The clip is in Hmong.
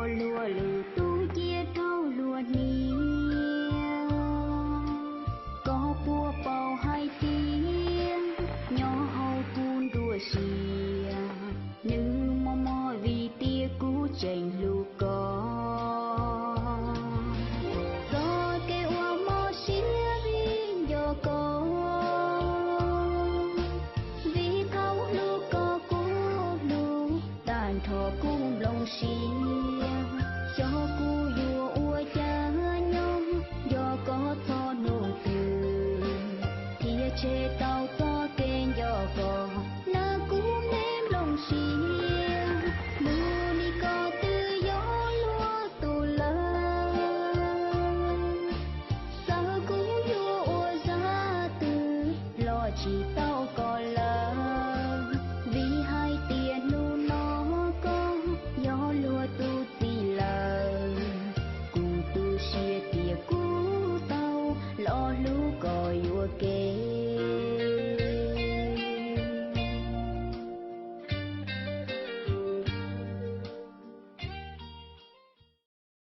Luag lwm tus cia rau luag hnia. Koj puas paub hais tias nyob hauv kuv nruab siab, nws mob mob vim tias kuv tseem hlub koj. Txoj kev uas mob siab vim nco koj, vim thaum hlub koj kuv hlub tag nrho kuv nplooj siab. Xyov kuv yuav ua cas nyob nco koj txhua hnub twg, thiaj tshem tau txoj kev nco koj, nawb kuv me nplooj siab. Hnub no koj twb yog luag tus lawm, xav kuv yuav ua zaj twg los tsis tau koj lawm, vim hais tias hnub no koj yog luag tus txiv lawm. Kuv tu siab tias kuv tau los hlub koj yuam kev.